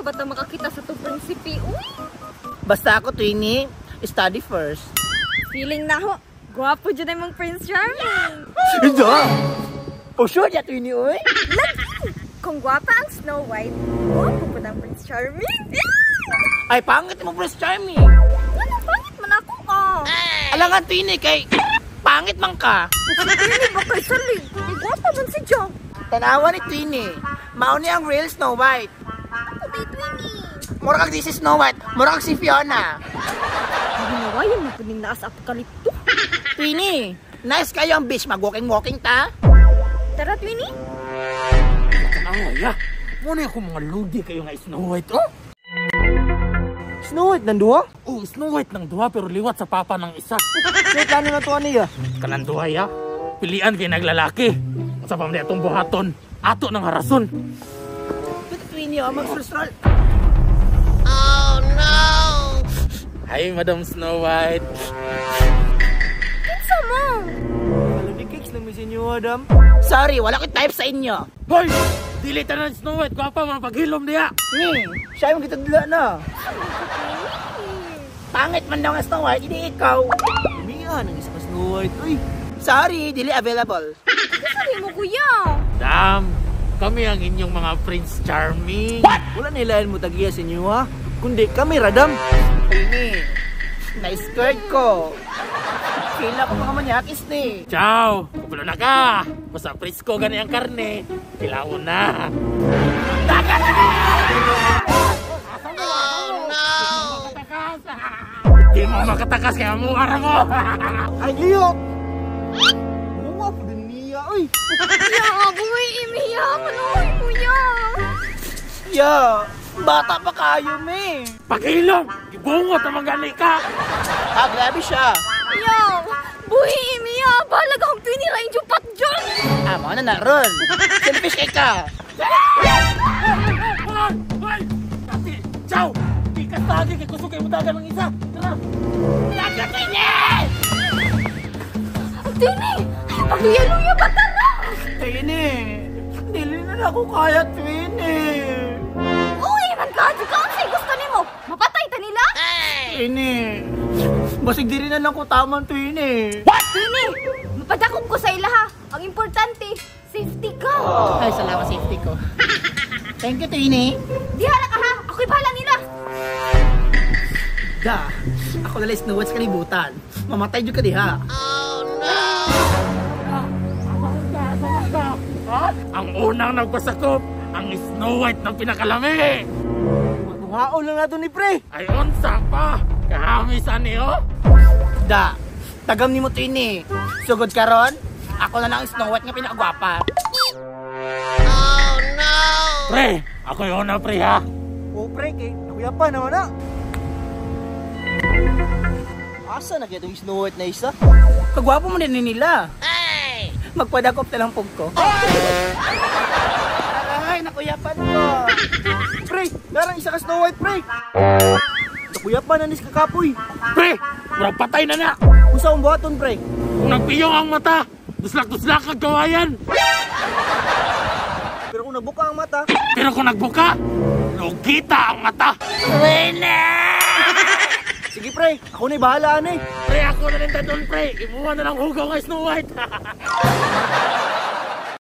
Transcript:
pa ba ta makakita sa to prinsipe? Uy! Basta ako, Twinny, study first. Feeling na ho, gwapo dyan ay mong Prince Charming. Hindi! Oh, sure ya, Twinny, uy. Lagi! Kung gwapa ang Snow White, gwapo po ng Prince Charming. Ay, pangit mo, Prince Charming. Ano, pangit man ako, ah. Alangan, Twinny, kay pangit man ka. Twinny, ba kay salig? Ay, gwapa man si Joe. Tanawa ni Twinny. Mao ni ang real Snow White. Ako day, Twinny. Mura kag di si Snow White, mura kag si Fiona. Ginawayan mo po ning naas apokalipto. Twinny, nice kayo ang beach, mag-walking-walking ta. Tara, Twinny. Tanawa ya. Muna ako mga ludi kayo nga Snow White, oh. Snow White ng duha? Oh, Snow White ng duha pero liwat sa papa ng isa. Sa plano na to niya? Kanang duha ya. Pilian kay naglalaki. Sa pamilya atong buhaton, ato ng harason. Ito, Twinny, oh, mag-stroll. Hi, Madam Snow White. Kinsa mo? Alam ni cakes lang may sa inyo, Adam. Sorry, wala ko type sa inyo. Hoy! Dili tanan Snow White, gwapa mga paghilom diha. Ni, siya yung gitadla na. Pangit man daw ang Snow White, hindi ikaw. Umiya ng isa ka Snow White, uy. Sorry, dili available. Sabi mo, kuya. Dam, kami ang inyong mga Prince Charming. Wala nilayan mo tagiya sa inyo, ha? Kundi kami, Radam. Twinny, na-skirt ko. Feel ako mga manyakis ni. Ciao! Kupulo na ka! Basta presko gani ang karne, kilawon na. Oh no! Di mo makatakas kaya mo ara mo! Ay, liyok! Bunga po din niya, uy. Ya, buhay imiya. Manoy, kuya. Ya, bata pa kayo, me. Paghilom! Gibungot ang mga gani ka! Ah, grabe siya. Ya, buhay imiya. Balag akong Twinny ra injo patjon. Ah, mo na na ron. Selfish kay ka. Hoy! Hoy! Kasi, ciao! Di ka sagi kay kusog kay mutagan ng isa! Tara! Daga, Twinny! Twinny, pagluya-luya ba tara? Twinny, dili na ako kaya, Twinny. Uy, man ka, di ka unsay gusto nimo. Mapatay ta nila? Twinny, basig diri na lang ko tamang, Twinny. Twinny, mapadakop ko sa ilaha. Ang importante, safety ka. Ay, salamat safety ko. Thank you, Twinny. Dihala ka ha, ako'y bahala nila. Da, ako na lang Snow White sa kalibutan. Mamatay jud ka diha. Ang unang nagpasakop, ang Snow White ng pinakalami! Magbuhaon lang nato ni pre. Ay, unsa pa! Kahamisan niyo! Da, tagam nimo Twinny. Sugod karon, ako na lang ang Snow White nga pinakagwapa. Pre! Ako yung una, pre, ha? O pre, kay nakuya pa naman na. Asa na kaya itong Snow White na isa? Kagwapo mo din nila. Magpadakop na lang pug ko. Aray, nakuyapan ko. Pre, darang isa ka Snow White, pre. Nakuya pa na nis kakapoy. Pre! Murag patay na na! Usa ang buhaton, pre. Kung nagpiyong ang mata, duslak-duslak ang kawayan! Pero kung nagbuka ang mata, Pero kung nagbuka, lugita ang mata! sige pre, ako na'y bahala ani. Pre, ako na rin doon, pre! Imuha na lang hugaw kay Snow White!